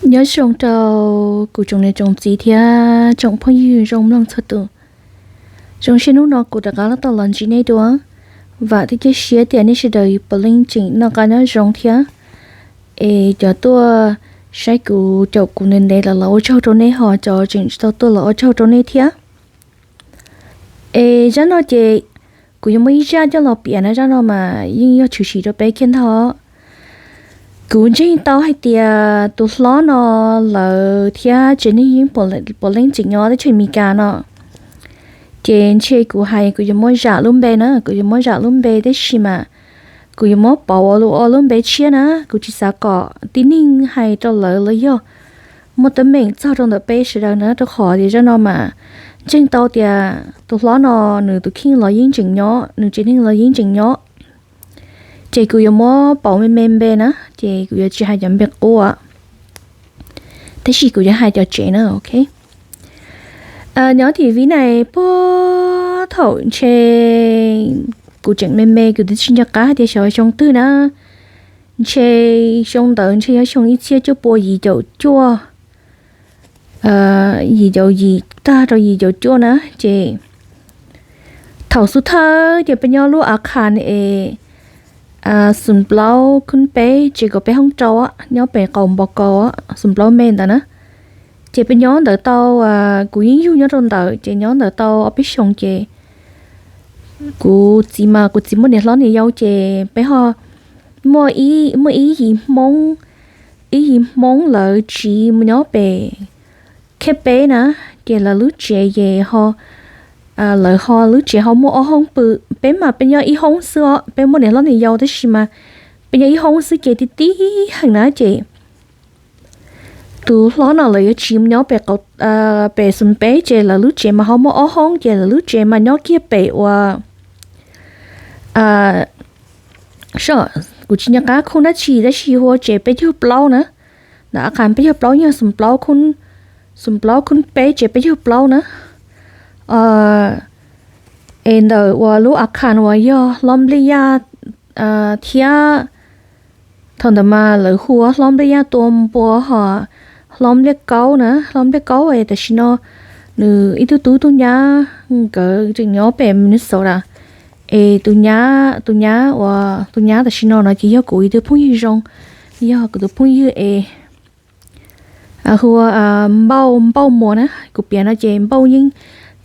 Nyob zoo rau kuv tsoom niam tsoom txiv thiab tsoom phooj ywg zoo mloog txhua tus. Zoo siab hnub no kuv rov qab los tau los ntsib nej dua. Vam thiab cia siab tias nej sawv daws puav leej tseem noj qab nyob zoo thiab. Es cov tuaj saib kuv caum kuv ntev ntev lawm los ua tsaug rau nej, ho cov tseem tsis tau tuaj los ua tsaug rau nej thiab. Es zaj no ces kuv yuav muaj ib zaj coj los piav na, zaj no mas yeej yog tshwm sim rau peb kiag ntag. Kuv ntseeg tau hais tias tus hlob no lawv thiab tsev neeg yeej puav leej tseem nyob teb chaws Amelikas no. Ces ntshe kuv hais kuv yuav muab zam lub npe na, kuv yuav muab zam lub npe tab sis mas kuv yuav muab pauv ua lub, ua lub npe tshiab na. Kuv tsis xav kom tib neeg hais rau lawv los yog muaj teeb meem txog rau ntawm peb sawv daws na, rau qhov tias zaj no mas ntseeg tau tias tus hlob no nws tus kheej los yeej tseem nyob, nws tsev neeg los yeej tseem nyob. Ces kuv yuav muab pauv me me npe na, ces kuv yuav tsis hais cov npe qub, tab sis kuv yuav hais cov tsev na, ok. Nyob tim Vib Nais puag thaum ntshe kuv tseem me me kuv twb tsis nco qab hais tias xyov xyoo twg na, ntshe xyoo ntawd ntshe yog xyoo ib txhiab cuaj pua yim caum cuaj, yim caum yim tag rau yim caum cuaj na. Ces thaum xub thawj ces peb nyob lub a khas es xoom plaub khoob peb tsev kaum peb hoob rau, nyob pem qaum npau kaus xoom plaub me ntawd na. Ces peb nyob ntawd tau, kuv yeej yug nyob rau ntawd ces nyob ntawd tau ob peb xyoos ces kuv txiv mas kuv txiv muaj niam hlob niam yau ces peb ho muaj ib, muaj ib yim Hmoob, ib yim Hmoob lawv tsiv mus nyob pem khej peb na, ces lawv lub tsev ces ho, lawv ho lub tsev ho muaj ob hoob pw, peb mas peb nyob ib hoob xwb os, peb muaj niam hlob niam yau tab sis mas peb nyob ib hoob xwb ces ti ti heev na ces tus hlob no lawv yuav tsiv mus nyob pem, pem xoom peb ces lawv lub tsev mas ho muaj ob hoob ces lawv lub tsev mas nyob kiag pem ua, kuv tsis nco qab khoob dab tsi tab sis hu ua tsev peb caug plaub na. Ntawm a khas peb caug plaub yog xoom plaub khoob peb tsev peb caug plaub na. Es ntawm uas lub a khas uas yog hlob nplej yaj thiab, thaum ntawd mas lawv hu ua hlob nplej yaj tua npua ho hlob nplej kaub na, hlob nplej kaub es tam sim no nws ib tug tub tug nyab nkawd tseem nyob pem Minnesota. Es tus nyab, tus nyab uas tus nyab tam sim no no ces yog kuv ib tug phooj ywg zoo, yog kuv tus phooj ywg es hu ua Npauj, Npauj Muas na. Kuv piav no ces Npauj,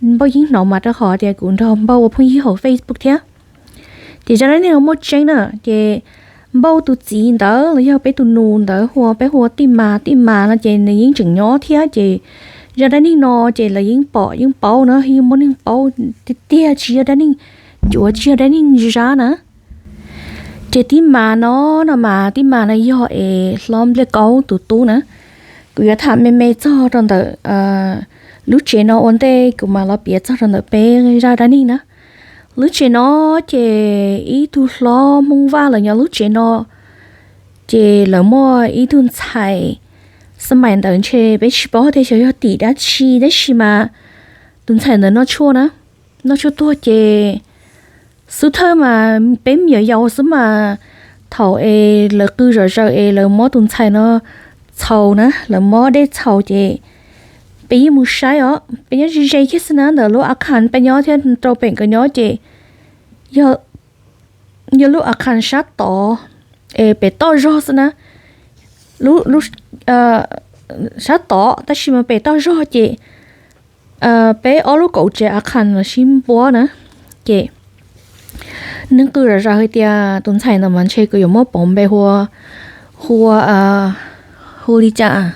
Npauj yeej hnov mas rau qhov tias kuv nrog Npauj ua phooj ywg hauv Facebook thiab. Ces zaj dab neeg no muaj tseeb na, ces Npauj tus txiv ntawd los yog peb tus nus ntawd hu ua, peb hu ua Tij Mas, Tij Mas no ces nws yeej tseem nyob thiab ces zaj dab neeg no ces lawv yeej pom yeej paub na, yeej muaj neeg paub tiag tiag, tsis yog dab neeg cuav, tsis yog dab neeg zab na. Ces Tij Mas no, no mas Tij Mas no yog es hlob nplej kaub tus tub na. Kuv yuav tham me me txog rau ntawm lub tsev no ua ntej kuv mam los piav txog rau ntawm peb zaj dab neeg na. Lub tsev no ces ib tug hlob Hmoob Vaj lawv nyob lub tsev no, ces lawv muaj ib tug ntxhais. Xab maim ntawd ntshe peb tsis paub tias xyov yog tim dab tsi tab sis mas tus ntxhais ntawd noj tshuaj na, noj tshuaj tuag ces xub thawj mas peb me nyuam yaus xwb mas thaum es lawv qw zom zaws es lawv muab tus ntxhais no txhaus na, lawv muab dej txhaus ces peb yeej mus saib os, peb nyob ze ze kiag xwb na, ntawm lub a khas peb nyob thiab rau pem nkawd nyob ces yog lub a khas sab tod es pem toj zog xwb na. Sab tod tab sis mas pem toj zog ces peb ob lub kaum tsev a khas los sib npuab na. Ces neeg qw zom zaws hais tias tus ntxhais ntawd mas ntshe kuv yuav muab pauv npe hu ua, hu ua, hu li cas,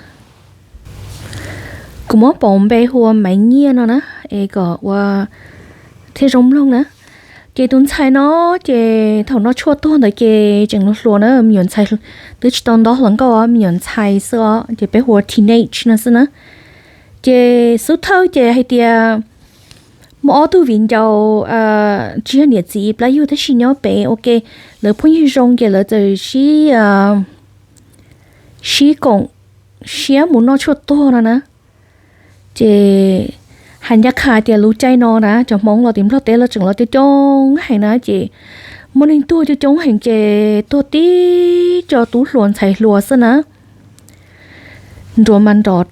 kuv muab pauv npe hu ua Maiv Nyiaj no na, es kom ua thiaj zoo mloog na. Ces tus ntxhais no ces thaum noj tshuaj tuag ntawd ces tseem hluas hluas na, me nyuam ntxhais twb tsis tau nto hluas nkauj os, me nyuam ntxhais xwb os, ces peb hu ua teenage no xwb na. Ces xub thawj ces hais tias muaj ob tug viv ncaus tsis yog niam txiv plab yug tab sis nyob pem ua ke, lawv phooj ywg zoo ces lawv txawm sib, sib koom siab mus noj tshuaj tuag no na. Ces hais ncaj qha tias lub caij no na cov Hmoob los tim Nplog teb los tseem los coob coob heev na, ces muaj neeg tuag coob coob heev ces tuag tib co tub hluas ntxhais hluas xwb na. nruas mas nrov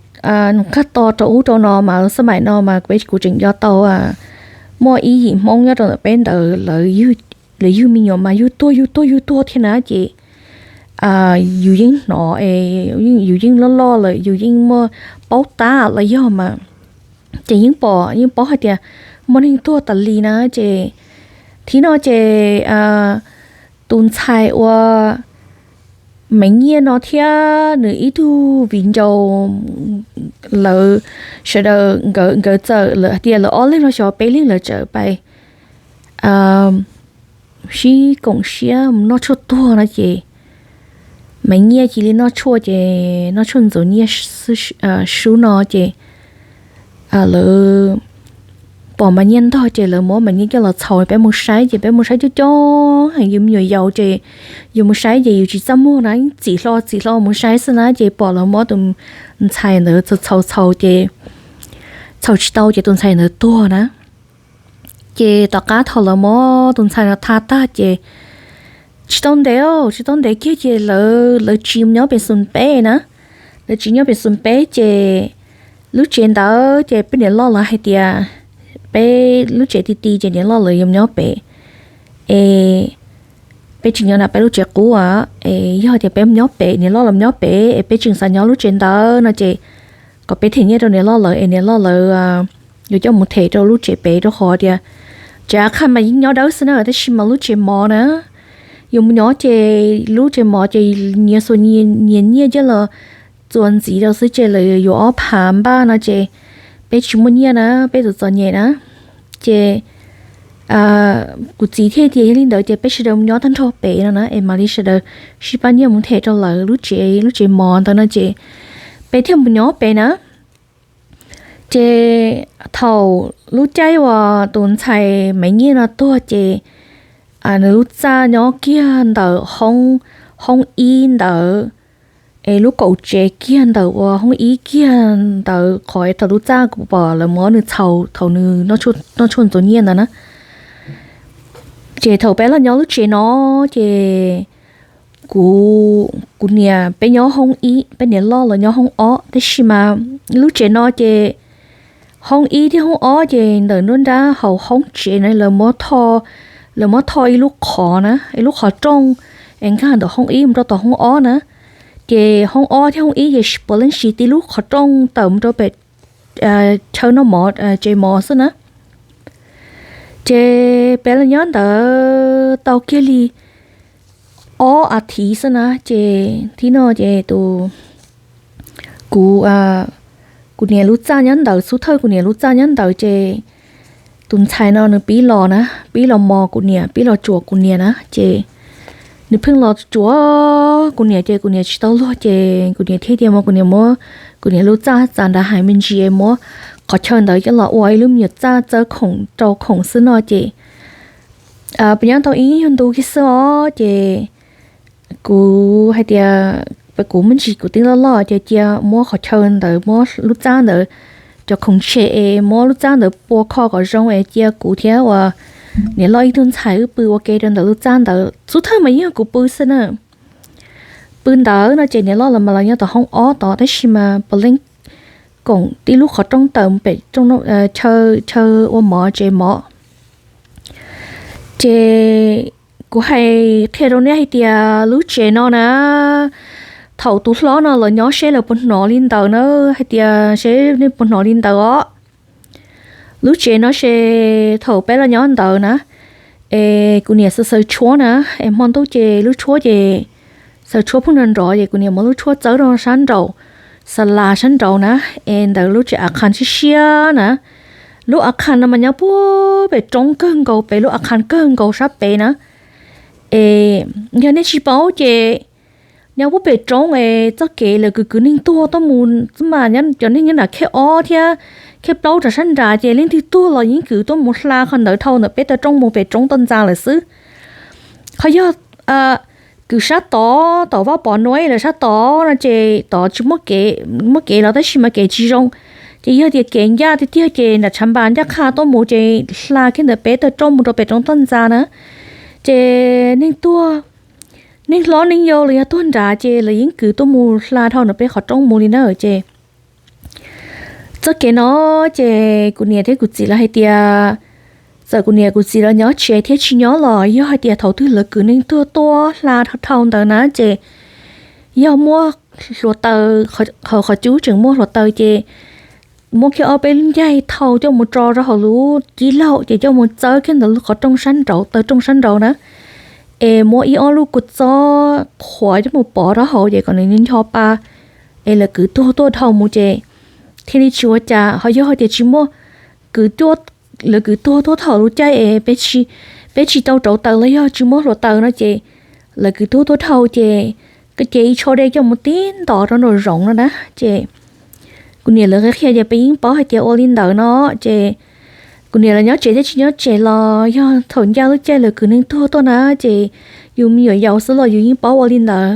qab to rau ub rau no mas xab maim no mas peb kuv tseem nco tau muaj ib yim Hmoob nyob rau ntawm peb ntawd, lawv yug me nyuam mas yug tuag yug tuag yug tuag thiab na ces yus yeej hnov, yus yeej loj loj lawm yus yeej muaj paub tab los yog mas ces yeej pom yeej paub hais tias muaj neeg tuag tas li na ces thib no ces tus ntxhais ua Maiv Nyiaj no thiab nws ib tug viv ncaus, lawv sawv daws nkawd txawm lawv hais tias lawv ob leeg los xyov peb leeg lawv txawm pais sib koom siab noj tshuaj tuag no ces Maiv Nyiaj cia li noj tshuaj ces noj tshuaj ntxuav nyiaj sub no ces lawv pom Maiv Nyiaj ntog ces lawv muab Maiv Nyiaj coj los txhaus peb mus saib ces peb mus saib coob coob heev, yus me nyuam yaus ces yus mus saib ces yus tsis txaj muag na, txim hlo txim hlo mus saib xwb na ces pom lawv muab tus ntxhais ntawd txhaus txhaus txhaus ces txhaus tsis tau ces tus ntxhais ntawd tuag na. Ces tom qab thaum lawv muab tus ntxhais no tha tag ces tsis tau ntev, tsis tau ntev kiag ces lawv, lawv tsiv nyob pem xoom peb na, lawv tsiv nyob pem xoom peb ces lub tsev ntawd ces peb niam loj lawv hais tias peb lub tsev ti ti ces niam loj lawv yuav nyob pem es peb tsis nyob nram peb lub tsev qub es yog tias peb nyob pem, niam loj lawv nyob pem es peb tseem xav nyob lub tsev ntawd no ces kom peb them nyiaj rau niam loj lawv es niam loj lawv yuav coj mus them rau lub tsev pem rau qhov tias tsev av qhaj mas yeej nyob dawb xwb na tab sis mas lub tsev mov na yus mus nyob ces lub tsev mov ces nyias xuas nyias nyiaj coj los txuas ntxiv rau xwb ces lawv yuav ob phav npaj no ces peb tsis muaj nyiaj na, peb txom txom nyem na ces kuv txiv thiaj tias yog li ntawd ces peb sawv daws mus nyob tag nrho pem no na es mam li sawv daws sib pab nyiaj mus them rau lawv lub tsev, lub tsev mov ntawd no ces peb thiaj mus nyob pem na. Ces thaum lub caij uas tus ntxhais Maiv Nyiaj no tuag ces nws lub txaj nyob kiag ntawm hoob ib ntawd es lub kaum tsev kiag ntawm uas hoob ib kiag ntawd qhov thaum lub txaj kuv pom lawv muab nws txhaus thaum nws noj tshuaj ntxuav nyiaj ntawd na. Ces thaum peb los nyob lub tsev no ces kuv, kuv niam peb nyob hoob ib, peb niam loj lawv nyob hoob ob tab sis mas lub tsev no ces hoob ib thiab hoob ob ces ntawm nruab nrab hauv hoob tsev na lawv muab tho, lawv muab tho ib lub qhov na, ib lub qhov rooj es nkag ntawm hoob ib mus rau tom hoob ob na. Ces hoob ob thiab hoob ib ces puav leej siv tib lub qhov rooj tawm mus rau pem chaw noj mov, tsev mov xwb na. Ces peb los nyob ntawd tau kiag li ob a thiv xwb na ces thib no ces tus, kuv, kuv niam lub txaj nyob ntawd, xub thawj kuv niam lub txaj nyob ntawd ces tus ntxhais no nws pib los na, pib los mos kuv niam, pib los tsuam kuv niam na ces nws pheej los tsuam kuv niam ces kuv niam tsis tau luag ces kuv niam thiaj tias mas kuv niam muab kuv niam lub txaj txav nrad heev me ntsis muab qhov chaw ntawd coj los ua ib lub me nyuam txaj txawb khoom rau khoom xwb no ces peb nyob tau ib nyuag ntu kiag xwb os ces kuv hais tias kuv me ntsis kuv twb loj loj ces cia muab qhov chaw ntawd, muab lub txaj ntawd, cov khoom tshem es muab lub txaj ntawd pua kho kom zoo es cia kuv thiab uas niam loj ib tug ntxhais wb pw ua ke rau ntawm lub txaj ntawd. Xub thawj mas yeej kuv pw xwb na. Pw ntawd no ces niam loj lawv mas los nyob tom hoob ob tod tab sis mas puav leej koom tib lub qhov rooj tawm pem chaw, chaw ua mov tsev mov. Ces kuv hais qhia rau nej hais tias lub tsev no na, thaum tus hlob no lawv nyob seb lawv puas hnov li ntawd na, hais tias seb nej puas hnov li ntawd os. Lub tsev no ces thaum peb los nyob ntawd na, es kuv niam xaws xaws tshuab na, es hmo ntuj ces lub tshuab ces xaws tshuab pheej nrov nrov ces kuv niam muab lub tshuab txawb rau sab nraum, xa las sab nraud na, es ntawd lub tsev av qha siab siab na. Lub av qha no mas nyob puag pem roob kawg nkaus, pem lub av qha kawg nkaus sab pem na. Es yog nej tsis paub ces nyob puag pem roob es txoj kev lawv kwv kwv neeg tuag tuaj mus xwb mas, cov neeg nyob nram khej ob thiab khej plaub rau sab nrad ces leej twg tuag los yeej kwv tuaj mus hla qhov ntawd dhau ntawm peb taw roob mus pem roob toj ntxa lawm xwb. Qhov yog kwv sab tod, tom Vaj Pov Nuj lawv sab tod no ces tod tsis muaj kev, muaj kev los tab sis mas kev tsis zoo. Ces yog tias kev ncaj tiag tiag ces nram tshav npas ncaj qha tuaj mus ces hla kiag ntawm peb taw roob mus rau pem roob toj ntxa na. Ces neeg tuag neeg hlob neeg yau los yog tuag nrad ces lawv yeej kwv tuaj mus hla dhau ntawm peb qhov rooj mus li na. Ces txoj kev no ces kuv niam thiab kuv txiv lawv hais tias, txawm kuv niam kuv txiv lawv nyob tsev thiab tsis nyob los yog hais tias thaum twg lawv kwv neeg tuag tuaj hla dhau ntawd na ces yog muaj hluav taws, qhov cub tseem muaj hluav taws ces muab kiag ob peb lub ncaig thau coj mus tso rau hauv lub cib laug ces coj mus txawb kiag ntawm lub qhov rooj sab nraud, taw rooj sab nraud na, es muab ib ob lub kua txob qhuav coj mus pov rau hauv ces kom nws ncho pa, es lawv kwv tuag tuaj dhau mus ces thiaj li tsis ua cas. Ho yog hais tias tsis muaj kwv tuaj, lawv kwv tuag tuaj thaum lub caij es peb tsis tau rauv taws los yog tsis muaj hluav taws no ces lawv kwv tuag tuaj dhau ces koj cia ib tsho dej coj mus tib ntos rau nraum zoov no na ces kuv niam lawv qhia qhia ces peb yeej paub hais tias ua li ntawd no ces kuv niam lawv nyob tsev thiab tsis nyob tsev los yog thaum ncaj lub caij lawv kwv neeg tuag tuaj na ces yus me nyuam yaus xwb los yus yeej paub ua li ntawd.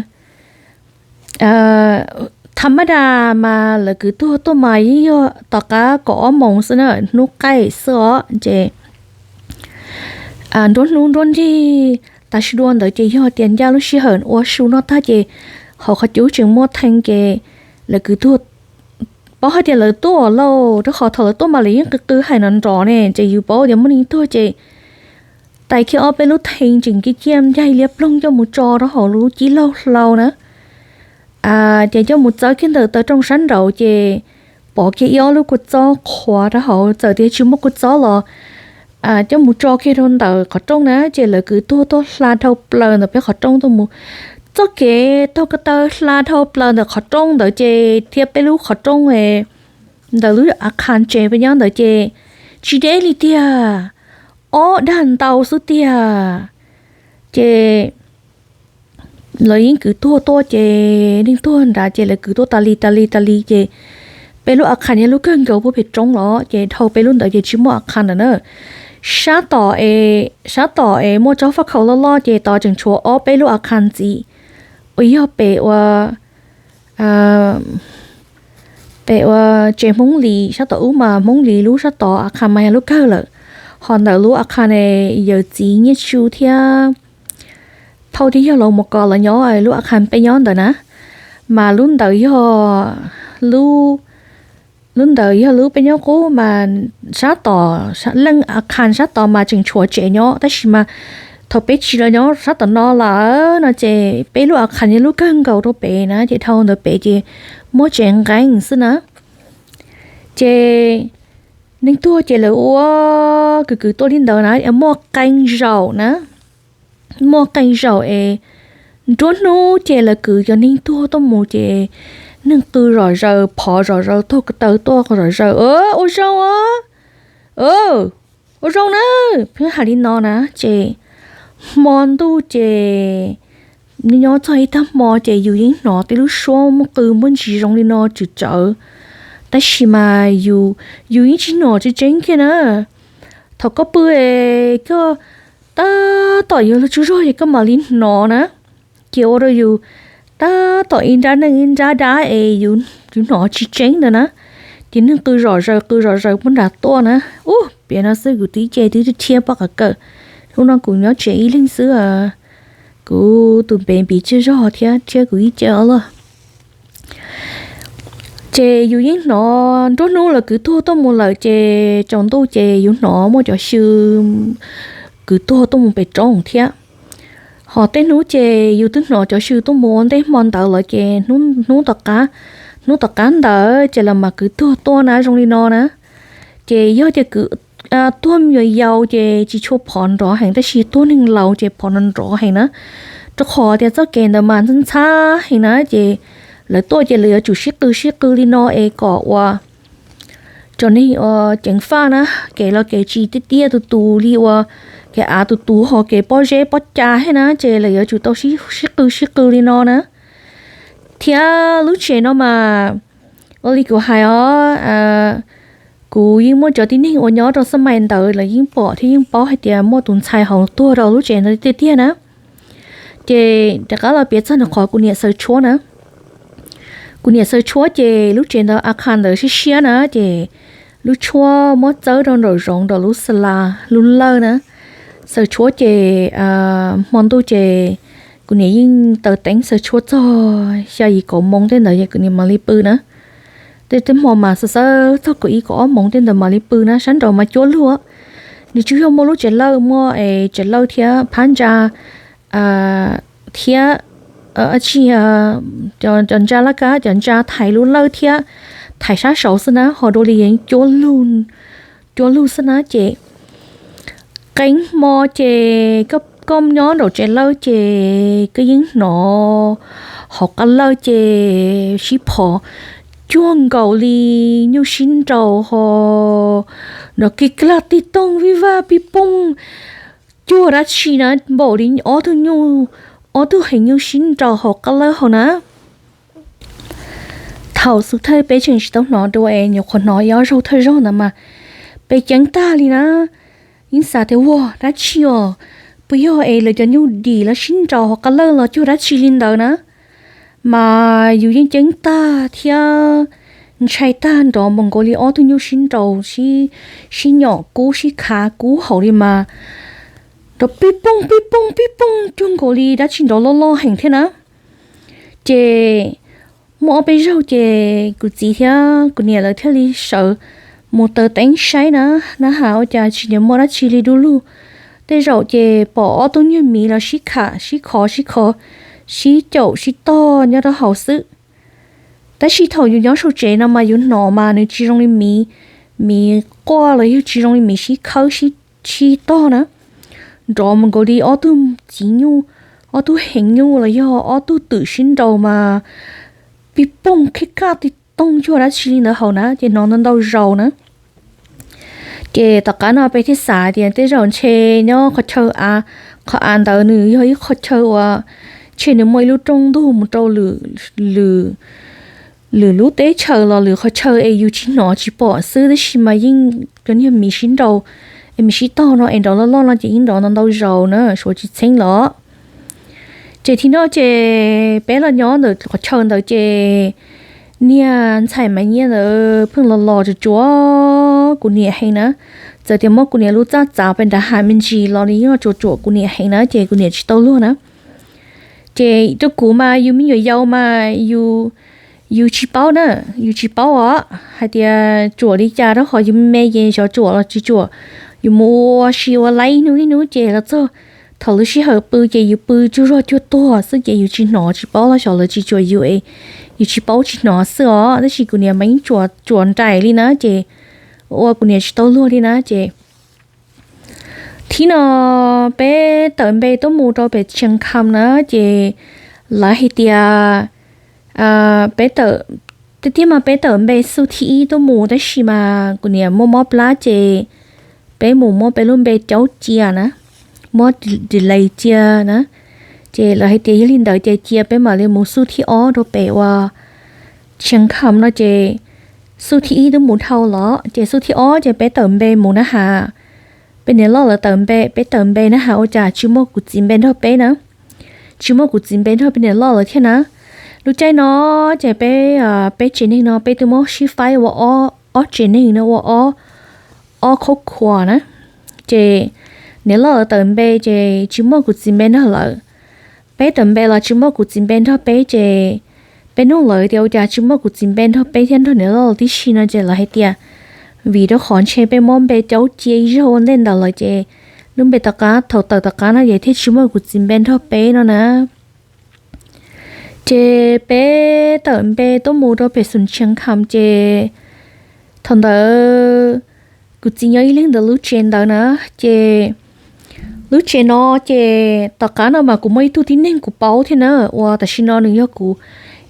Tham maj das mas lawv kwv tuag tuaj mas yeej yog tom qab kaum ob moos xwb na, hnub qaij xwb os ces nruab hnub nruab nrig tas su dua ntawd ces yog tias ncaj lub sij hawm ua su noj tag ces hauv qhov cub tseem muaj thee ces lawv kwv tuag, paub hais tias lawv tuaj lauj, rau qhov thaum lawv tuaj mas lawv yeej qw qw hais nrov nrov ne ces yus paub tias muaj neeg tuag ces tais kiag ob peb lub thee tseem ciaj ciaj ncaig liab ploog coj mus tso rau hauv lub cib laug hlau na. Ces coj mus txawb kiag ntawm taw rooj sab nraud ces pov kiag ib ob lub kua txob qhuav rau hauv, txawm tias tsis muaj kua txob los coj mus tso kiag rau ntawm qhov rooj na ces lawv kwv tuag tuaj hla dhau plaws ntawm peb qhov rooj tuaj mus. Txoj kev taug ko taw hla dhau plaws ntawm qhov rooj ntawd ces thiab peb lub qhov rooj ntawm lub a khas tsev peb nyob ntawd ces tsis deb li tiag, ob dag ntau xwb tiag. Ces lawv yeej kwv tuag tuaj ces neeg tuag nrad ces lawv kwv tuaj tas li tas li tas li ces peb lub a khas yog lub kawg nkaus puag pem roob los ces dhau peb lub ntawd ces tsis muaj a khas ntawd na. Sab tom, sab tom es muaj tsob faj khaum loj loj ces tod tseem tshuav ob peb lub a khas ntxiv uas yog pem ua pem ua tsev Hmoob Lis sab tom ub mas Hmoob Lis lub sab tod a khas mas yog lub kawg lawm. Ho ntawm lub a khas ne yawm txiv Nyiaj Tsu thiab phauj thiab yawg laus mus kos los nyob lub a khas peb nyob ntawd na. Mas lub ntawd yog lub, lub ntawd yog lub peb nyob qub mas sab tom, leej a khas sab tod mas tseem tshuav tsev nyob tab sis mas thaum peb tsis los nyob sab tom no lawm no ces peb lub a khas yog lub kawg nkaus rau pem na ces dhau ntawd pem ces muaj tsev nqeeb xwb na. Ces neeg tuag ces lawv ua kwv kwv tuaj li ntawd na, muaj qee zaum na, muaj qee zaum es nruab hnub ces lawv kwv cov neeg tuag tuaj mus ces neeg qw zom zaws, phov zom zaws, taug ko taw tuaj zom zaws, ua zoo os, ua zoo na, pheej hais li no na ces hmo ntuj ces nyob txog ib tag hmo ces yus yeej hnov tej lub suab muaj qw muaj ntsis zoo li no tswm tsawv, tab sis mas yus, yus yeej tsis hnov tseeb tseeb kiag na. Thaum koj pw es koj tab tom yuav luag tsaug zog ces koj mam li hnov na. Ces ua rau yus tab tom ib nrab neej ib nrab dab es yus hnov tsis tseeb ntawd na. Ces neeg qw zom zaws qw zom zaws puag nram tuaj na. Ub, piav no xwb kuv twb ib ce twb rhiab pob qa kawm. Hnub no kuv nyob tsev ib leeg xwb, kuv tus npev npiv tsawg zog thiab thiab kuv ib ce os loj. Ces yus yeej hnov nruab hnub lawv kwv tuag tuaj mus lawm ces tsaus ntuj ces yus hnov muaj cov xyw kwv tuag tuaj mus pem roob thiab. Ho tej hnub ces yus twb hnov cov xyw tuaj mus ua ntej hmo ntawd lawm ces hnub tom qab, hnub tom qab ntawd ces lawv mam kwv tuag tuaj na zoo li no na. Ces yog tias kwv tuag me nyuam yaus ces tsis tshua phov nrov heev tab sis tuag neeg laus ces phov nrov nrov heev na. Rau qhov tias txoj kev ntawd mas ntxhab ntxhab heev na ces lawv tuaj ces lawv yuav tsum sib qw sib qw li no es kom ua cov neeg ua ceev faj na, kev los kev tsis tiaj tiaj tus tus li ua kev av tus tus ho kev pob zeb pob ca thiab na ces lawv yuav tsum tau sib qw sib qw li no na. Thiab lub tsev no mas ua li kuv hais os, kuv yeej muaj cov tib neeg uas nyob rau xab mais ntawd lawv yeej pom thiab yeej paub hais tias muaj tus ntxhais hauv tuag rau lub tsev ntawd tiag tiag na. Ces rov qab los piav txog nws qhov kuv niam xaws tshuab na. Kuv niam xaws tshuab ces lub tsev ntawd a khas ntawd siab siab na ces lub tshuab muab txawb rau nraum zoov rau lub xa la, lub lawj na. Xaws tshuab ces hmo ntuj ces kuv niam yeej taws teeb xaws tshuaj txog xya yim kaum moos tej ntawd kuv niam mam li pw na. Tej tej hmo mas xaws xaws txog kaum ib kaum ob moos tej ntawd mam li pw na, sab nraud mas cuab lug. Nws tsuas yog muaj lub tsev lawj, muaj es tsev lawj thiab phab ntsa thiab tsis cov ntsa laj kab, cov ntsa thaiv lub lawj thiab thaiv sab saud xwb na, ho dua li yeej cuab lug xwb na. Ces qee hmo ces koj nyob nraum tsev lawj ces koj yeej hnov hauv qab lawj ces sib phov cuag nkaus li nyuj sib nraus ho nrov kig klag tig toog vij vaj pij pooj cuag dab tsi na, npaum li ob tug nyuj, ob tug heev nyuj sib nraus hauv qab lawj hauv na. Thaum xub thawj peb tseem tsis tau hnov dua es nyuam qhuav hnov ib ob zaug thawj zaug ntawd mas peb ceeb tag li na. Yeej xav tias ua dab tsi os, puas yog es lawv cov nyuj dim los sib nraus hauv qab lawj los cuag dab tsi li ntawd na. Mas yus yeej ceeb tag thiab ntshai tag, nrov mus nkaus li ob tug nyuj sib nraus, sib nyom kub sib khav kub hauv li mas nrov pij pooj pij pooj pij pooj cuag nkaus li dab tsi nrov loj loj heev thiab na. Ces muaj ob peb zaug ces kuv txiv thiab kuv niam lawv thiaj li sawv mus taws teeb saib na, na has ua cas tsis muaj dab tsi li du lug. Tej zaum ces pom ob tug nyuag miv los sib kham sib khov sib khov, sib caum sib tog nyob rau hauv xwb. Tab sis thaum yus nyob saum tsev no mas yus hnov mas nws tsis zoo li miv, miv quaj los yog tsis zoo li miv sib khawb sib tog na. Nrov mus nkaus li ob tug txiv nyuj, ob tug heev nyuj los yog ob tug twm sib nraus mas pij pooj khib kaj tig toog cuag dab tsi li ntawd hauv na, ces hnov ntau ntau zaus na. Ces tom qab no peb thiaj xav tias tej zaum ntshe nyob qhov chaw, qhov av ntawd nws yog ib qhov chaw uas ntshe nws muaj ib lub rooj ntug mus rau lwm lub teb chaws los lwm qhov chaw es yus tsis hnov tsis pom xwb, tab sis mas yeej cov niag miv sib nraus es miv sib tog no es nrov loj loj no ces yeej nrov ntau ntau zaus na, suav tsis txheeb los. Ces thaum no ces peb los nyob ntawm qhov chaw ntawd ces niag ntxhais Maiv Nyiaj ntawd pheej los los tsuam tsuam kuv niam heev na. Txawm tias muab kuv niam lub txaj txav pem nram hav me ntsis los nws yeej los tsuam tsuam kuv niam heev na, ces kuv niam tsis tau luag na. Ces rau kuv mas yus me nyuam yaus mas yus tsis paub na, yus tsis paub os hais tias tsuam li cas rau qhov yus me me ces xyov tsuam los tsis tsuam. Yus mus ua si ua laib ib hnub ib hnub ces los txog thaum lub sij hawm pw ces yus pw tsaug zog cuag tuag xwb ces yus tsis hnov tsis paub los xyov lawv tsis tsuam yus es yus tsis paub tsis hnov xwb os. Tab sis kuv niam mas yeej tsuam nraim li na, ces ua kuv niam tsis tau luag li na. Ces thaum no peb tawm npe tuaj mus rau pem Tsheej Kham na, ces lawv hais tias peb tawm, tiag tiag mas peb tawm npe xub thib ib tuaj mus, tab sis mas kuv niam muaj mob plab ces peb mus muab peb lub npe caub cia na, muab delete cia na. Ces lawv hais tias yog li ntawd ces cia peb mam li mus xub thib ob rau pem uas Tsheej Kham no ces xub thib ib twb mus dhau los ces xub thib ob ces peb tawm npe mus na has. Peb niam loj lawv tawm npe, peb tawm npe na has ua cas tsis muaj kuv txiv npe nrog peb na, tsis muaj kuv txiv npe nrog peb niam loj lawv thiab na. Lub caij no ces peb, peb tsev neeg no peb twb muab sib faib ua ob tsev neeg no ua ob khuab khua na. Ces niam loj lawv tawm npe ces tsis muaj kuv txiv npe nrog lawv, peb tawm npe los tsis muaj kuv txiv npe nrog peb ces peb nug lawv tias ua cas tsis muaj kuv txiv npe nrog peb thiab nrog niam loj lawv tib si no ces lawv hais tias vim rau qhov ntshe peb muab npe caub cia ib zaug ua ntej ntawd lawm ces lub npe tom qab thaum tawm tom qab no ces thiaj tsis muaj kuv txiv npe nrog peb no na. Ces peb tawm npe tuaj mus rau pem xum Tsheej Kham ces thaum ntawd kuv txiv nyob ib leeg ntawm lub tsev ntawd na. Ces lub tsev no ces tom qab no mas kuv muaj ib tug tib neeg kuv paub thiab na, uas tam sim no nws yog kuv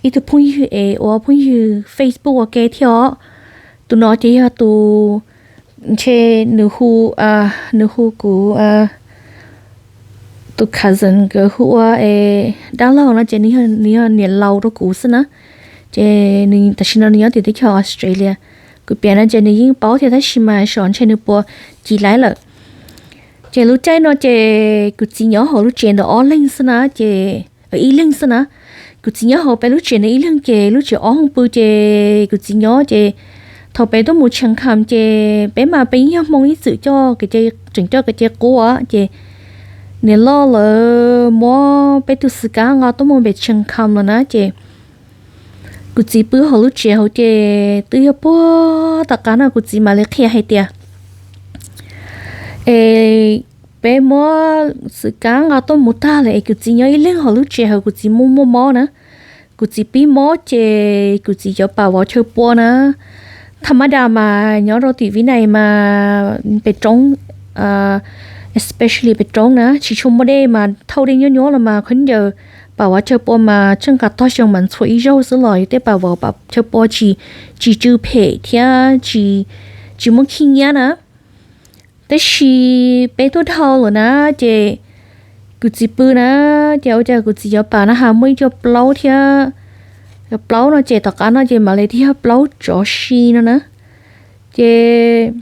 ib tug phooj ywg es ua phooj ywg Facebook ua ke thiab os. Tus no ces yog tus, ntshe nws hu, nws hu kuv tus cousin nkawd hu ua es dab laug no ces nws yog niam laus rau kuv xwb na. Ces tam sim no nws nyob tim teb chaws Australia. Kuv piav no ces nws yeej paub thiab tab sis mas xyov ntshe nws puas cim laib lawm. Ces lub caij no ces kuv txiv nyob hauv lub tsev ntawd ob leeg xwb na, ces ib leeg xwb na. Kuv txiv nyob hauv peb lub tsev ntawd ib leeg ces lub tsev ob hooj pw ces kuv txiv nyob ces thaum peb tuaj mus Tsheej Kham ces peb mas peb yeej yog Hmoob ib txwm coj, tseem coj kev cai qub ces niam loj lawv muab peb tug xwm kab nqa tuaj mus pem Tsheej Kham lawm na ces kuv txiv pw hauv lub tsev hauv ces twb yog puag tom qab no kuv txiv mam li qhia hais tias es peb muab xwm kab nqa tuaj mus tag lawm es kuv txiv nyob ib leeg hauv lub tsev hauv, kuv txiv muaj muaj mob na, kuv txiv pib mob ces kuv txiv cov pam vov chaw pua na. Tha mab das mas nyob rau tim Vib Nais mas pem roob, especially pem roob na tsis tshua muaj dej mas thauj dej nyuab nyuab los mas khaub ncaws pam vov chaw pua mas tsheej qas tog xyoo mas ntxhua ib zaug xwb los yog tej pam vov pam chaw pua tsis, tsis tsw phem thiab tsis muaj khib nyiab na. Tab sis peb tuaj dhau lawm na ces kuv txiv pw na, ces ua cas kuv txiv cov pam na has muaj ib co plaub thiab, cov plaub no ces tom qab no ces mam li thiaj yog plaub tsov si no na. Ces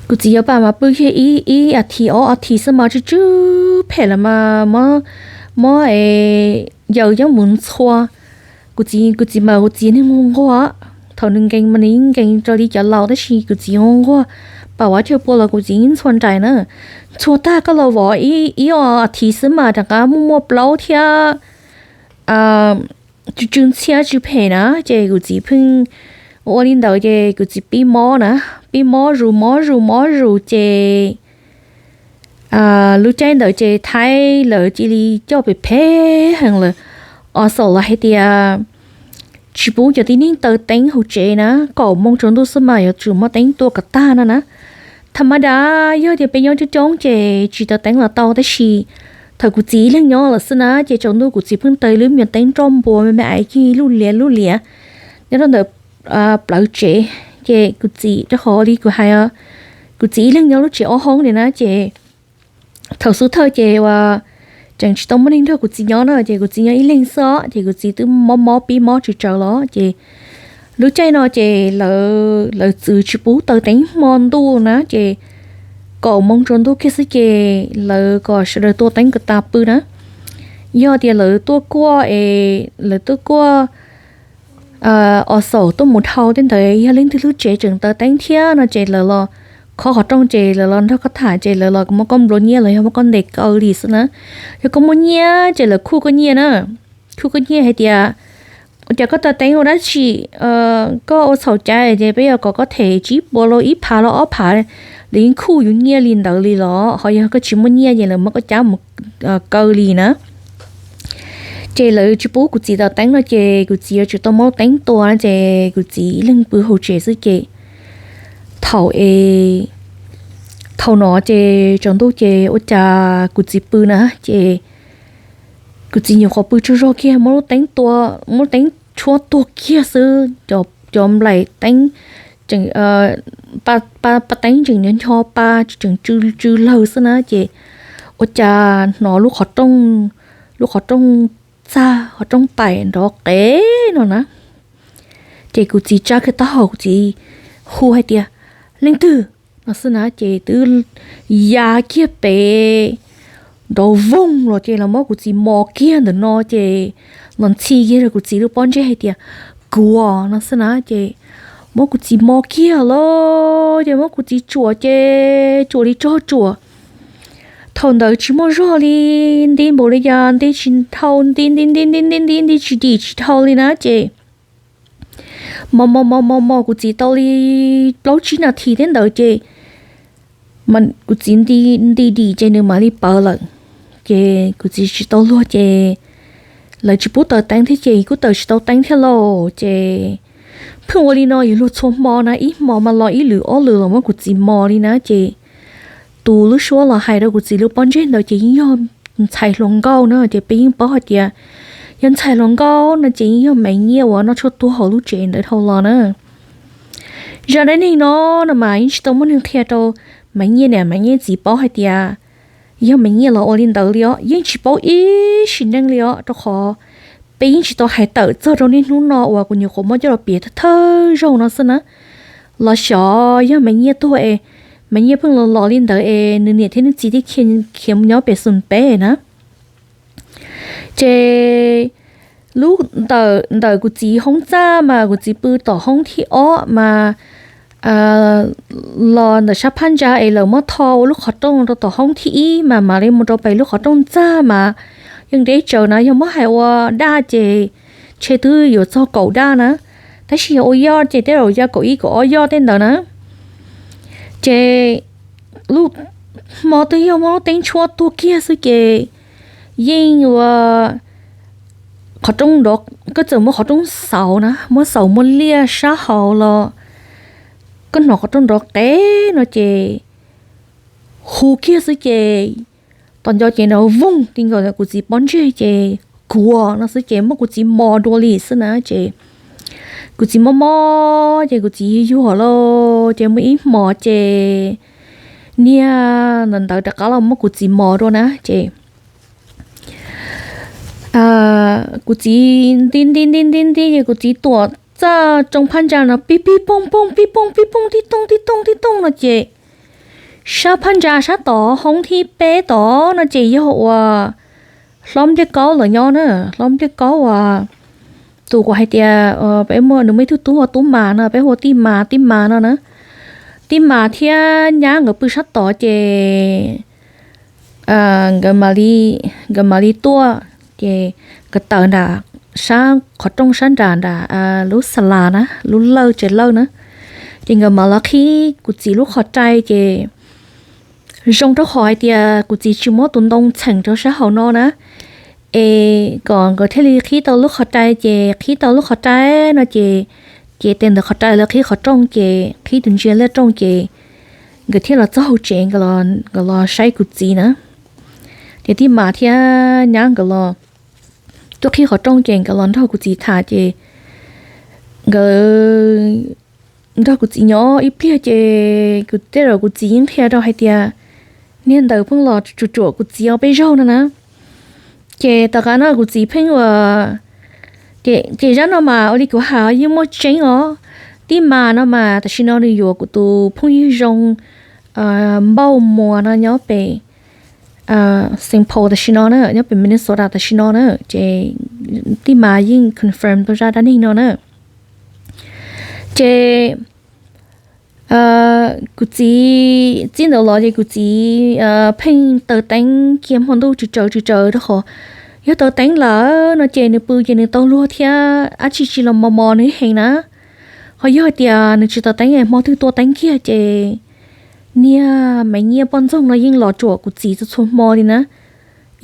kuv txiv cov pam mas pw kiag ib, ib as thiv ob as thiv xwb mas tsw tsw phem lawm mas mob, mob es yaws coj mus ntxhua. Kuv txiv, kuv txiv mas kuv txiv neeg nquag nquag, thaum nws nkees mas nws yeej nkees raws li cov laus tab sis kuv txiv nquag nquag, pam vov chaw pua los kuv txiv yeej ntxhua nraim na. Ntxhua tag koj los vov ib, ib as thiv xwb mas rov qab muaj muaj plaub thiab tsw tsw ntxhiab tsw phem na ces kuv txiv pheej ua li ntawd ces kuv txiv pib mob na, pib mob zus mob zus mob zus ces lub caij ntawd ces Thaib lawv cia li coj phem phem heev lawm. Os xaum los hais tias tsis pub cov tib neeg taw teeb hauv tsev na, kaum moo tsaus ntuj xwb mas yuav tsum muab teeb tua kom tag no na. Tha mab das yog tias peb nyob coob coob ces tsis taw teeb los tau tab sis thaum kuv txiv ib leeg nyob lawm xwb na ces tsaus ntuj kuv txiv pheej taw lub me nyuam teeb nroj npua me me aiv cig lub liav lub liav nyob rau ntawm plawv tsev. Ces kuv txiv rau qhov li kuv hais, kuv txiv ib leeg nyob lub tsev ob hoob li na ces thaum xub thawj ces uas tseem tsis tau muaj neeg nrog kuv txiv nyob na ces kuv txiv nyob ib leeg xwb ces kuv txiv twb mob mob pib mob tsawv tsawv los ces lub caij no ces lawv txwv tsis pub taw teeb hmo ntuj na ces kaum moo tsaus ntuj kiag xwb ces lawv kom sawv daws tua teeb kom tas pw na. Yog tias lawv tuaj kuaj es lawv tuaj kuaj os xaum tuaj mus dhau tej ntawd yog leej twg lub tsev tseem taw teeb thiab no ces lawv los khob qhov rooj ces lawv los nrog koj tham ces lawv los muab koj nplua nyiaj los yog muab koj ntes kaw li xwb na. Yog koj muaj nyiaj ces lawv khuj koj nyiaj na, khuj koj nyiaj hais tias ua cas koj taw teeb ua dab tsi, koj ua txhaum cai ces peb yuav kom koj them tsib puas los ib phav los ob phav, lawv yeej khuj yus nyiaj li ntawd li los ho yog koj tsis muaj nyiaj ces lawv muab koj cab mus kaw li na. Ces lawv tsis pub kuv txiv taw teeb no ces kuv txiv yuav tsum tau muab teeb tua ces kuv txiv ib leeg pw hauv tsev xwb ces thaum es thaum no ces tsaus ntuj ces ua cas kuv txiv pw na ces kuv txiv nyuam qhuav pw tsaug zog kiag muab lub teeb tua, muab teeb tshuab tuag kiag xwb, cov nplaim teeb tseem, pa teeb tseem ncho ncho pa tseem tsw tsw lawg xwb na ces ua cas hnov lub qhov rooj, lub qhov rooj txag qhov rooj paim nrov qev no na. Ces kuv txiv tsa kiag taub hau kuv txiv hu hais tias leej twg no xwb na ces twb ya kiag pem nrov voog los ces los muab kuv txiv mos kiag ntawm no ces los ntxhi kiag rau kuv txiv lub pob ntseg hais tias kuv no xwb na ces muab kuv txiv mos kiag los ces muab kuv txiv tsuam ces tsuam li tsog tsuam. Thaum ntawd tsis muaj zog li, nti npaum li cas nti tsis dhau, nti nti nti nti nti nti nti tsis dim tsis dhau li na ces mos mos mos mos mos kuv txiv tau li plaub tsib nas this thiab ntawd ces kuv txiv nti dim ces nws mam li pawv lawm. Ces kuv txiv tsis tau luag ces lawv tsis pub taws teeb thiab ces kuj taws tsis tau teeb thiab lauj. Ces pheej ua li no yus luag txhua hmo na, ib hmo mas los ib lwm ob lwm los muab kuv txiv mos li na. Ces tus lub suab los hais rau kuv txiv lub pob ntseg ntawd ces yeej yog ntxhais hluas nkauj na, ces peb yeej paub hais tias yog ntxhais hluas nkauj no ces yeej yog Maiv Nyiaj uas noj tshuaj tuag hauv lub tsev ntawd dhau los na. Zaj dab neeg no no mas yeej tsis tau muaj neeg qhia rau Maiv Nyiaj niam Maiv Nyiaj txiv paub hais tias yog Maiv Nyiaj los ua li ntawd li os, yeej tsis paub ib sim neej li os, rau qhov peb yeej tsis tau hais tawm txog rau niaj hnub no uas kuv nyuam qhuav muab coj los piav thawj zaug no xwb na. Los xyov yog Maiv Nyiaj tuag es Maiv Nyiaj pheej los los li ntawd es nws niam thiab nws txiv thiaj khiav mus nyob pem xus peb na. Ces lub ntawm kuv txiv hoob txaj mas kuv txiv pw tom hoob thib ob mas los ntawm sab phab ntsa es lawv muab tho ua lub qhov rooj rau tom hoob thib ib mas mam li mus rau pem lub qhov rooj ntxag mas yeej deb tsawv na. Yog muab hais ua daj ces ntshe twb yuav txog kaum daj na, tab sis yog ua yoj ces tej zaum ya kaum ib kaum ob yoj tej ntawd na. Ces lub hmo twb yog muaj lub teeb tshuab tuag kiag xwb ces yeej ua qhov rooj nrov, koj txawm muab qhov rooj xauv na, muab xauv muab liaj sab hauv los koj hnov qhov rooj nrov qev no ces hu kiag xwb ces tom nco ces nrov voog ti nkaus kuv txiv pob ntseg ces kuav no xwb ces muab kuv txiv mos dua li xwb na ces kuv txiv mob mob ces kuv txiv yuag yuag lauj ces muaj ib hmos ces niag ntawd ntawd rov qab los muab kuv txiv mos dua na ces kuv txiv nti nti nti nti nti ces kuv txiv tuam txaj tsoo phab ntsa no pib pib poog poog pib poog pib poog tib toog tib toog tib toog no ces sab phab ntsa sab tod hoob thib peb tod no ces yog uas hlob Npliaj Kaub lawv nyob na, hlob Npliaj Kaub uas tus kuv hais tias peb muaj, nws muaj ib tug tub hu ua Tub Mas no, peb hu ua Tij Mas, Tij Mas no na. Tij Mas thiab nyab nkawd pw sab tod ces nkawd mam li, nkawd mam li tuaj ces nkawd tawm nram sab qhov rooj sab nram nram lub xa las na, lub lawj tsev lawj na. Ces nkawd mam los qhib kuv txiv lub qhov rai ces zoo rau qhov hais tias kuv txiv tsis muab tus ntoo txheem rau sab hauv no na, es kom nkawd thiaj li qhib tau lub qhov rai ces qhib tau lub qhov rai no ces, ces tes ntawm qhov rai lawv qhib qhov rooj ces qhib tus ntsia liaj rooj ces nkawd thiaj los txog hauv tsev, nkawd los saib kuv txiv na. Ces Tij Mas thiab nyab nkawd los tuaj qhib qhov rooj ces nkawd los nrog kuv txiv tham ces nkawd nrog kuv txiv nyob ib pliag ces kuv, tej zaum kuv txiv yeej qhia rau hais tias niag ntawd pheej los tsuam tsuam kuv txiv ob peb zaug no na. Ces tom qab no kuv txiv pheej ua, ces zaj no mas ua li kuv hais yeej muaj tseeb os. Tij Mas no mas tam sim no nws yuav kuv tus phooj ywg zoo Npauj Muas no nyob pem Saint Paul tam sim no na, nyob pem Minnesota tam sim no na. Ces Tij Mas yeej confirm tau zaj dab neeg no na. Ces kuv txiv txij ntawd los ces kuv txiv pheej taws teeb kiag hmo ntuj tsis tsawv tsis tsawv rau qhov yog taws teeb lawm no ces nws pw ces nws tau luag thiab dab tsi tsis los mos mos nws heev na. Ho yog hais tias nws tsis taws teeb es hmo twg tua teeb kiag ces niag me nyiaj poj ntxoog no yeej los tsuam kuv txiv txhua txhua hmo li na,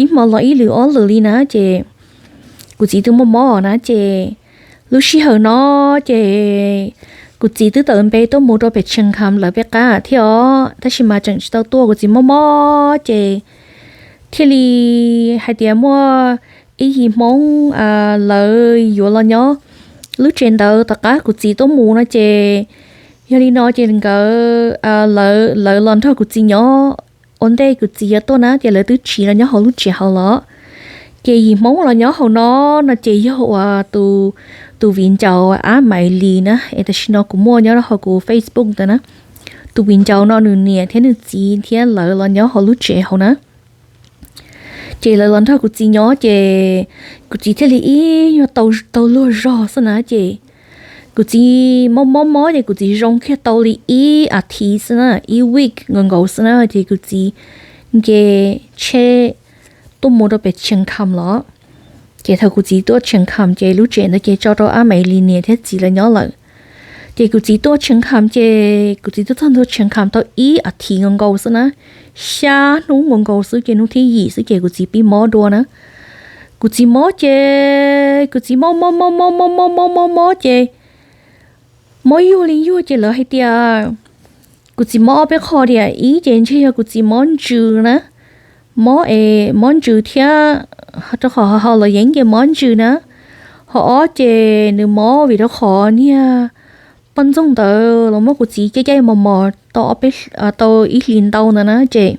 ib hmo los ib lwm ob lwm li na. Ces kuv txiv twb mob mob na ces lub sij hawm no ces kuv txiv twb tawm npe tuaj mus rau pem Tsheej Kham lawv peb qab thiab os, tab sis mas tseem tsis tau tuaj, kuv txiv mob mob ces thiaj li hais tias muaj ib yim Hmoob lawv yuav los nyob lub tsev ntawd tom qab kuv txiv tuaj mus no ces yog li no ces nkawd, lawv los nrog kuv txiv nyob ua ntej kuv txiv yuav tuaj na ces lawv twb tsiv los nyob hauv lub tsev hauv los. Ces yim Hmoob los nyob hauv no no ces yog uas tus, tus viv ncaus Ab Maiv Lis na es tam sim no kuv muaj nyob rau hauv kuv Facebook ntawd na. Tus viv ncaus no nws niam thiab nws txiv thiab lawv los nyob hauv lub tsev hauv na. Ces lawv los nrog kuv txiv nyob ces kuv txiv thiaj li ib nyuag tau, tau luag zog xwb na ces kuv txiv mob mob mob ces kuv txiv zoo kiag tau li ib as thiv xwb na, ib week nkaus nkaus xwb na ces kuv txiv nce tsheb tuaj mus rau pem Tsheej Kham los. Ces thaum kuv txiv tuaj Tsheej Kham ces lub tsev ntawd ces tso rau Ab Maiv Lis niam thiab txiv lawv nyob lawm. Ces kuv txiv tuaj Tsheej Kham ces kuv txiv tuaj txog ntua Tsheej Kham tau ib as thiv nkaus nkaus xwb na, xya hnub nkaus nkaus xwb ces hnub thib yim xwb ces kuv txiv pib mob dua na. Kuv txiv mob ces kuv txiv mob mob mob mob mob mob mob mob mob ces mob yuag li yuag ces lawv hais tias kuv txiv mob ob peb qho tias ib ces ntshe yog kuv txiv mob ntsws na, mob es mob ntsws thiab, rau qhov hauv lawv yeeb ces mob ntsws na. Ho ob ces nws mob vim rau qhov niag poj ntxoog ntawd los muab kuv txiv caij caij mos mos tau ob peb, tau ib hlis ntau ntawd na ces,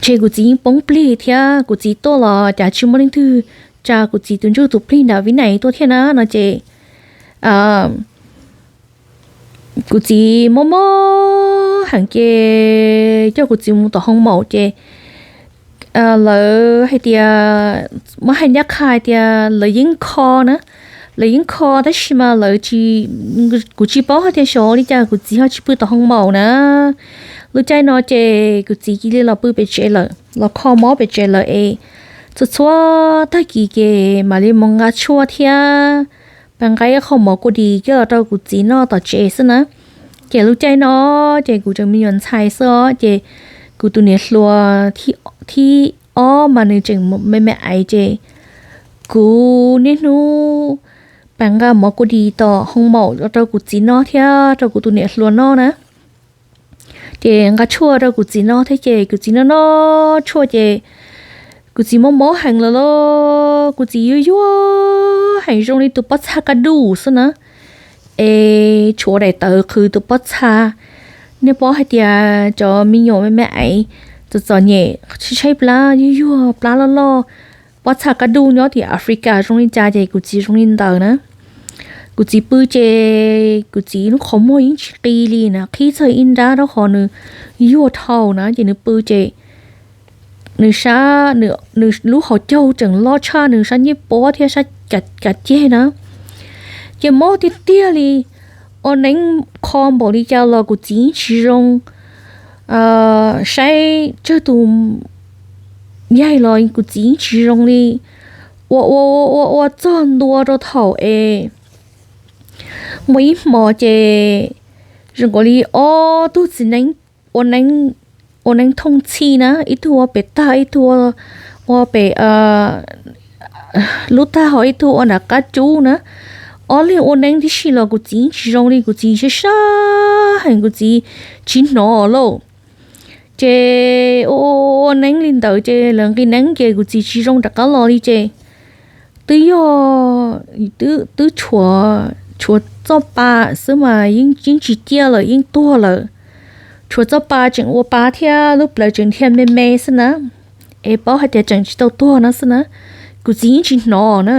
ces kuv txiv yeej poob plig thiab kuv txiv tuaj los cas tsis muaj leej twg tsa kuv txiv tus ntsuj tus plig nram Vib Nais tuaj thiab na no ces kuv txiv mob mob heev ces coj kuv txiv mus tom hoo maum ces lawv hais tias, muab hais ncaj qha hais tias lawv yeej kho na, lawv yeej kho tab sis mas lawv tsis, kuv tsis paub hais tias xyov li cas kuv txiv ho tsis pw tom hoo maum na. Lub caij no ces kuv txiv cia li los pw pem tsev lawm, los kho mob pem tsev lawm es txhua txhua tag kis ces mam li mus nqa tshuaj thiab pas nqa ib qho mov kua dis coj los rau kuv txiv noj tom tsev xwb na. Ces lub caij no ces kuv tseem me nyuam ntxhais xwb os, ces kuv tus niam hluas thib ob mas nws tseem me me aiv ces kuv niaj hnub pas nqa mov kua dis tom hoo maum los rau kuv txiv noj thiab rau kuv tus niam hluas noj na. Ces nqa tshuaj rau kuv txiv noj thiab ces kuv txiv noj noj tshuaj ces kuv txiv mob mob heev lawm lauj, kuv txiv yuag yuag heev zoo li tus pob txha kaj duj xwb na. Es tshuav daim tawv qhwv tus pob txha. Nej paub hais tias cov me nyuam me me aiv txom txom nyem tshaib tshaib plab yuag yuag plab loj loj, pob txha kaj duj nyob tim Africa zoo li cas ces kuv txiv zoo li ntawd na. Kuv txiv pw ces kuv txiv lub qhov muag yeej tsis qi li na, qhib txog ib nrab rau qhov nws yuag dhau na, ces nws pw ces nws sab, nws lub hauv caug tseem loj tshaj nws sab ncej puab thiab sab kav ceg na. Ces mob tiag tiag li, ua neeb kho npaum li cas los kuv txiv yeej tsis zoo. Saib tsawg tus yaig los kuv txiv yeej tsis zoo li. Ua ua ua ua ua txog ntua rau thaum es muaj ib hmo ces zoo nkaus li ob tug txiv neeb ua neeb, ua neeb thooj txhij na, ib tug ua pem tag ib tug ua pem lub tag ho ib tug ua nram qab cub na. Ob leeg ua neeb tib si los kuv txiv yeej tsis zoo li, kuv txiv sab sab heev, kuv txiv tsis hnov lauj. Ces ua ua neeb li ntawd ces lawv nqis neeb ces kuv txiv tsis zoo rov qab los li ces twb yog, twb tshuav, tshuav txoj pa xwb mas yeej tsis ciaj lawm, yeej tuag lawm. Tshuav txoj pa tseem ua pa thiab lub plawv tseem dhia me me xwb na. Es paub hais tias tseem tsis tau tuag no xwb na. Kuv txiv yeej tsis hnov na.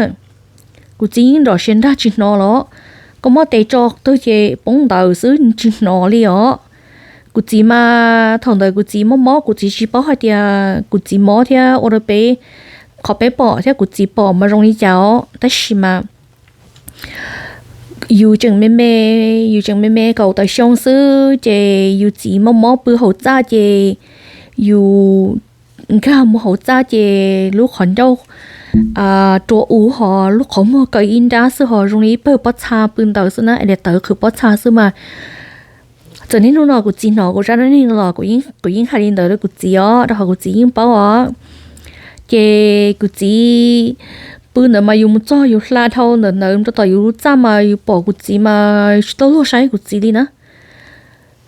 Kuv txiv yeej nrov siav nrag tsis hnov los, koj muab tes tso twg ces poob ntawd xwb tsis hnov li os. Kuv txiv mas thaum ntawd kuv txiv mob mob, kuv txiv tsis paub hais tias kuv txiv mob thiab ua rau peb, qhov peb pom thiab kuv txiv pom mas zoo li cas os, tab sis mas yus tseem me me, yus tseem me me kaum tawm xyoo xwb ces yus txiv mob mob pw hauv txaj ces yus nkag mus hauv txaj ces lub qhov ncauj rua u ho lub qhov muag kaw ib nrab xwb ho zoo li ib pawg pob txha pw ntawd xwb na, es daim tawv qhwv pob txha xwb mas. Txawm niaj hnub no kuv txiv hnov kuv zaj dab neeg no los kuv yeej hais li ntawd rau kuv txiv os, rau qhov kuv txiv yeej paub os. Ces kuv txiv pw ntawd mas yus mus txog yus hla dhau ntawm ntawd rau tom yus lub txaj mas yus pom kuv txiv mas tsis tau luag saib kuv txiv li na.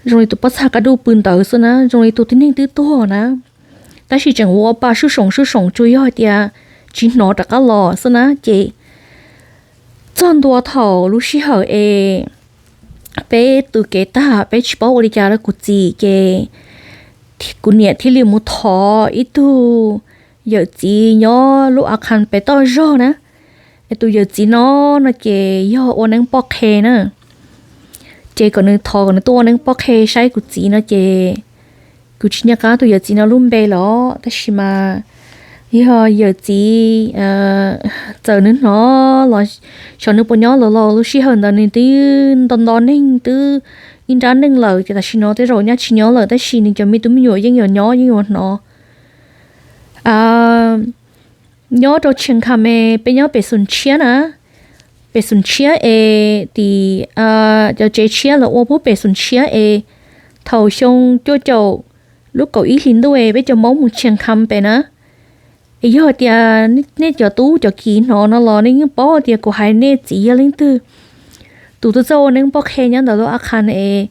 Zoo li tus pob txha kaj duj pw ntawd xwb na, zoo li tus tib neeg twb tuag na. Tab sis tseem ua pa sub soom sub soom tsuas yog hais tias tsis hnov rov qab los xwb na. Ces txog ntua thaum lub sij hawm es peb tu kev tag peb tsis paub ua li cas rau kuv txiv ces kuv niam thiaj li mus thov ib tug yawm txiv nyob lub a khas pem toj zog na. Es tus yawm txiv no, no ces yog ua neeb poj qhe na. Ces kom nws thov kom nws tuaj ua neeb poj qhe saib kuv txiv no ces kuv tsis nco qab tus yawm txiv no lub npe los tab sis mas yog yawm txiv, txawm nws hnov los xyov nws puas nyob lawm los lub sij hawm ntawd nws twb nto nto neeg twb ib nrab neeg lawm ces tam sim no tej zaum nyab tsis nyob lawm tab sis nws cov me tub me nyuam yeej yuav nyob yeej yuav hnov. Nyob rau Tsheej Kham es peb nyob pem Xus Ntshiab na, pem Xus Ntshiab es tim cov tsev tshiab lawv ua pub pem Xus Ntshiab es thaum xyoo cuaj caum lub kaum ib hlis ntuj es peb cov Hmoob mus Tsheej Kham pem na. Es yog tias nej cov tub cov kiv hnov no los nej yeej paub tias kuv hais nej txiv yog leej twg. Tus twb txawj ua neeb poj qhe nyob ntawm lub a khas es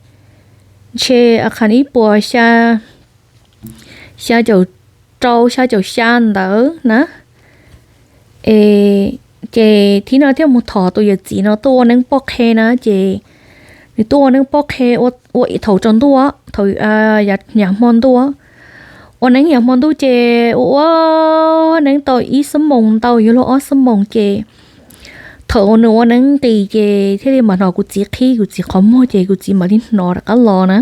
ntshe a khas ib puas xya, xya caum rau xya caum xya ntawd na. Es ces thib no thiaj mus thov tus yawm txiv no tuaj ua neeb poj qhe na ces nws tuaj ua neeb poj qhe ua thaum tsaus ntuj, thaum yav hmo ntuj. Ua neeb yav hmo ntuj ces ua ua neeb tau ib xuab moos ntau yuav luag ob xuab moos ces thaum nws ua neeb nqis ces thiaj li mam hnov kuv txiv qhib kuv txiv qhov muag ces kuv txiv mam li hnov rov qab los na.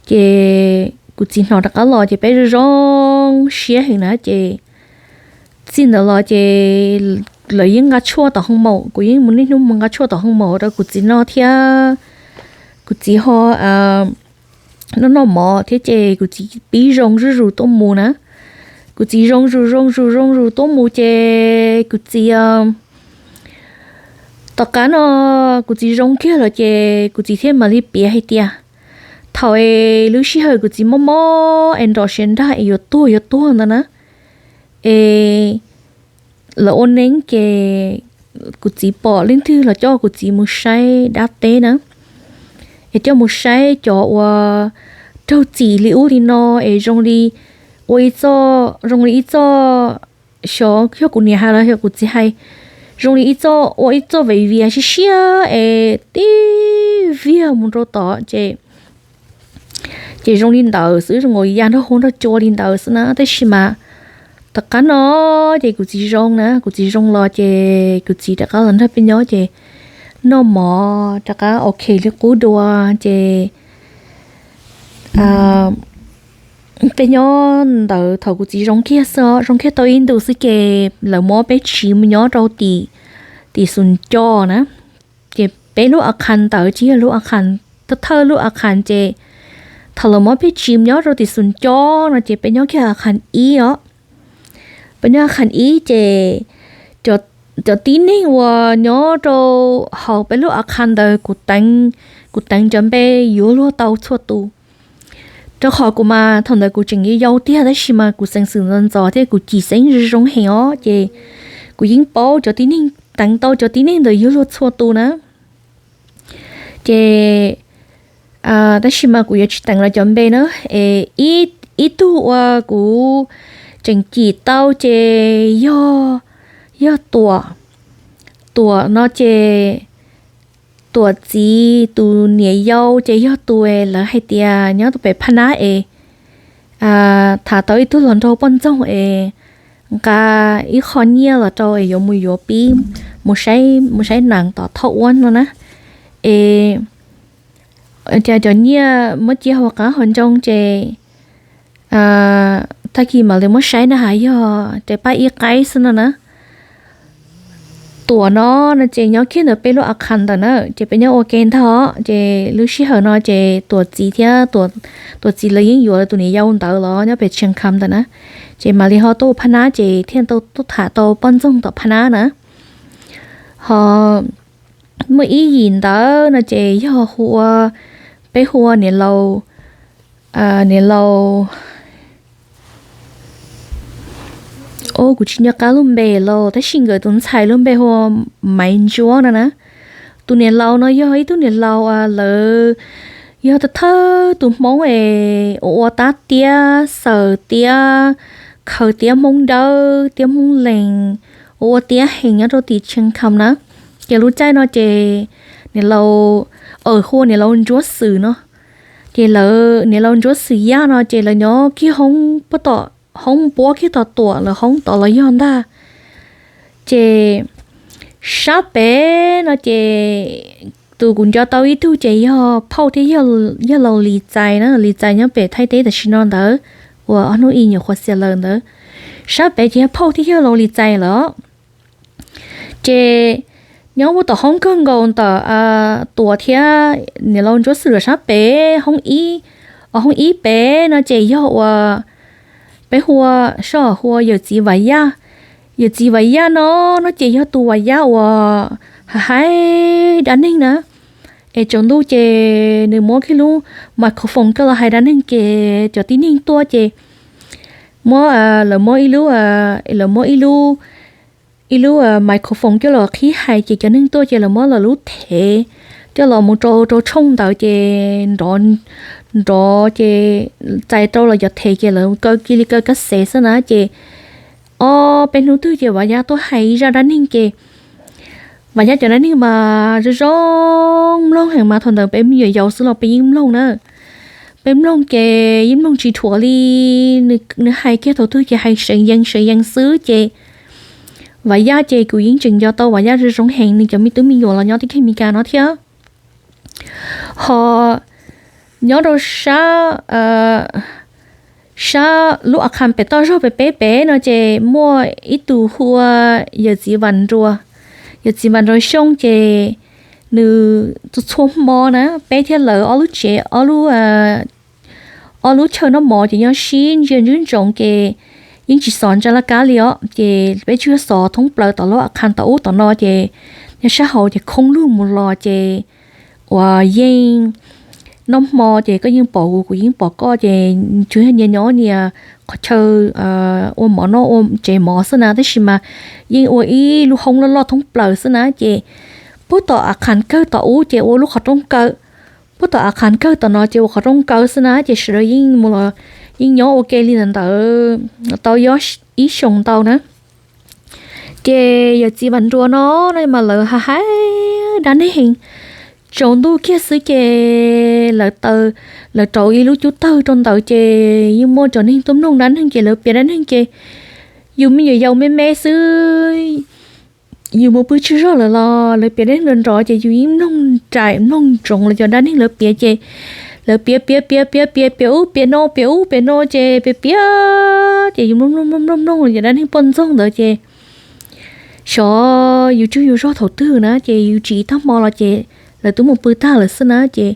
Ces kuv txiv hnov rov qab los ces peb zoo zoo siab heev na ces txij ntawd los ces lawv yeej nqa tshuaj tom hoo maum, kuv yeej mus niaj hnub mus nqa tshuaj tom hoo maum rau kuv txiv noj thiab kuv txiv ho noj noj mov thiab ces kuv txiv pib zoo zuj zus tuaj mus na. Kuv txiv zoo zus zoo zus zoo zus tuaj mus ces kuv txiv, tom qab no kuv txiv zoo kiag lawm ces kuv txiv thiaj mam li piav hais tias thaum es lub sij hawm kuv txiv mob mob es nrov siav nrag es yuav tuag yuav tuag ntawd na, es lawv ua neeb ces kuv txiv pom leej twg los coj kuv txiv mus saib dab teb na, es coj mus saib cov uas raug txim li ub li no es zoo li ua ib txoj, zoo li ib txoj, xyov yog kuv niam hais los yog kuv txiv hais, zoo li ib txoj ua ib txoj viv vias siab siab es tib viag mus rau tod ces ces zoo li ntawd xwb, zoo nkaus ya nrog huab nrog cua li ntawd xwb na. Tab sis mas tom qab no ces kuv txiv zoo na, kuv txiv zoo los ces kuv txiv rov qab los nrog peb nyob ces noj mov rov qab ok li qub dua ces peb nyob ntawd thaum kuv txiv zoo kiag xwb, zoo kiag tau ib ntus xwb ces lawv muab peb tsiv mus nyob rau tim, tim xus nco na. Ces peb lub a khas ntawd tsis yog lub a khas, thawj thawj lub a khas ces thaum lawv muab peb tsiv mus nyob rau tim xus nco no ces peb nyob kiag a khas ib os. Peb nyob a khas ib ces cov tib neeg uas nyob rau hauv peb lub a khas ntawd kuv teev, kuv teev cov npe yuav luag tau txhua tus, rau qhov kuv mas thaum ntawd kuv tseem yau yau tiag tab sis mas kuv xeeb xwm ntxov ntxov thiab kuv cim xeeb zoo zoo heev os ces kuv yeej paub cov tib neeg, teev tau cov tib neeg ntawd yuav luag txhua tus na. Ces tab sis mas kuv yuav tsis teev lawv cov npe na. Es ib tug uas kuv tseem cim tau ces yog, yog Tuam. Tuam no ces Tuam txiv tus niam yau ces yog tus lawv hais tias nyob tus pem Phaj Nab es tham tau ib tug hluas nraug poj ntxoog es nqa ib qho nyiaj los rau es yuav mus yuav pib mus saib, mus saib nees tom Thoj Uab no na. Es cas cov nyiaj muab cia hauv qab hauv ncoo ces tag kis mam li muab saib na has yog tes paj ib qaib xwb no na. Tuam no no ces nyob kiag ntawm peb lub a khas ntawm na ces peb nyob ua ke ntag. Ces lub sij hawm no ces Tuam txiv thiab Tuam txiv lawv yeej yuav lawv tus niam yau ntawd los nyob pem Tsheej Kham ntawm na. Ces mam li ho tuaj ua Phaj Nab ces thiaj tuaj tham tau poj ntxoog tom Phaj Nab na. Ho muaj ib yim ntawd no ces yog hu ua, peb hu ua niam laus, niam laus, o kuv tsis nco qab lub npe los tab sis nkawd tus ntxhais lub npe hu ua Maiv Ntsuab no na. Tus niam laus no yog ib tug niam laus lawv yog thawj thawj tus Hmoob es ua ua tab tiab xaws tiab khaws tiab Hmoob Dawb tiab Hmoob Lees, ua ua tiab heev nyob rau tim Tsheej Kham na. Ces lub caij no ces niam laus, hu ua niam laus Ntsuab Xwm no. Ces lawv niam laus Ntsuab Xwm Yaj no ces lawv nyob kiag hoob puab tom, hoob puab kiag tom Tuam lawv hoob tod los yog ntag. Ces sab pem no ces tus kuv nco tau ib tug ces yog phauj thiab yog laus Lis Txais na, Lis Txais nyob pem Thaib teb tam sim no ntawd, uas ob hnub ib nyuam qhuav xiam lawm ntawd. Sab pem ces yog phauj thiab yog laus Lis Txais lawm. Ces nyob puag tom hoob kawg nkaus ntawm Tuam thiab niam laus Ntsuab Xwm lawv sab pem, hoob ib, hoob ib pem no ces yog uas peb hu ua, soj hu ua yawm txiv Vam Yaj. Yawm txiv Vam Yaj no, no ces yog tus Vam Yaj uas hais dab neeg na. Es tsaus ntuj ces nws muab kiag lub microphone coj los hais dab neeg ces cov tib neeg tuaj ces muab, lawv muab ib lub, lawv muab ib lub, ib lub microphone coj los qhib hais ces cov neeg tuaj ces lawv muab lawv lub thev coj los mus rau rau tshooj ntawd ces nrov, nrov ces txais rau lawv cov thev ces lawv kaw cia li kaw kab xev xwb na ces ob peb hnub twg ces Vam Yaj tuaj hais ib zaj dab neeg ces Vam Yaj cov dab neeg mas zoo zoo mloog heev mas thaum ntawd peb me nyuam yaus xwb los peb yeej mloog na. Peb mloog ces yeej mloog tsis dhuav li, nws hais kiag thaum twg ces hais seev yees seev yees xwb ces Vam Yaj ces kuv yeej tseem nco tau Vam Yaj zoo zoo heev, nws cov me tub me nyuam los nyob teb chaws Amelikas no thiab. Ho nyob rau sab Sab lub a khas pem toj zog pem peb pem no ces muaj ib tug hu ua yawm txiv Vam Nruas. Yawm txiv Vam Nruas Xyooj ces nws txhua txhua hmo na peb thiab lawv ob lub tsev, ob lub chaw noj mov ces nyob sib ntsia ntswb ntsoov ces yeej tsis xov ntsa laj kab li os. Ces peb tsuas yog xov thoob plaws tom lub a khas tom ub tom no ces nyob sab hauv ces khoob lug mus los ces uas yeej noj hmo ces koj yeej pom kuv, kuv yeej pom koj ces tsuas yog nyias nyob nyias qhov chaw ua mov noj ua tsev mov xwb na, tab sis mas yeej ua ib lub hoob loj loj thoob plaws xwb na. Ces puag tom a khas kawg tom ub ces ua lub qhov rooj kaw, puag tom a khas kawg tom no ces ua qhov rooj kaw xwb na, ces sawv daws yeej mus los yeej nyob ua ke li ntawd tau ib xyoos ntau na. Ces yawm txiv Vam Nruas no no mas lawv hais dab neeg heev. Tsaus ntuj kiag xwb ces lawv taws, lawv rauv ib lub cub tawg rau ntawd ces yeej muaj cov neeg tuaj mloog dab neeg ces lawv piav dab neeg ces yus me nyuam yaus me me xwb, yus mus pw tsawg zog lawm los lawv piav dab neeg nrov nrov ces yus yeej mloog nraim mloog ntsoov lawv cov dab neeg lawv piav ces lawv piav piav piav piav piav piav ub piav no piav ub piav no ces piav piav ces yus mloog mloog mloog mloog mloog lawv cov dab neeg poj ntxoog ntawd ces xyov yus tsug yus zog thaum twg na ces yus tsis tag hmo los ces lawv twb mus pw tag lawm xwb na ces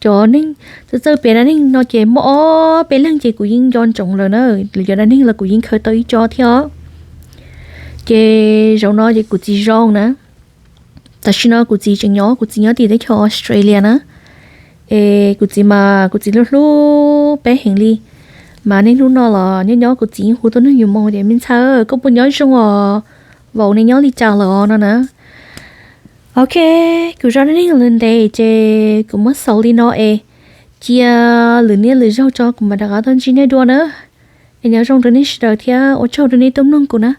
cov neeg txawj txawj piav dab neeg no ces muaj ob peb leeg ces kuv yeej nco ntsoov lawm na, lawv cov dab neeg los kuv yeej khaws tau ib co thiab os. Ces zaum no ces kuv txiv zoo na, tam sim no kuv txiv tseem nyob, kuv txiv nyob tim teb chaws Australia na. Es kuv txiv mas kuv txiv hlub hlub peb heev li, mas niaj hnub no los nyob nyob kuv txiv yeej hu tuaj nug yus moo tias me ntxhais koj puas nyob zoo os, vauv nej nyob li cas lawm no na. Ok, kuv zaj dab neeg los ntev ces kuv muab xaus li no es cia lwm niaj lwm zaug tso kuv mam rov qab tuaj ntsib nej dua na. Es nyob zoo rau nej sawv daws thiab ua tsaug rau nej tuaj mloog kuv na.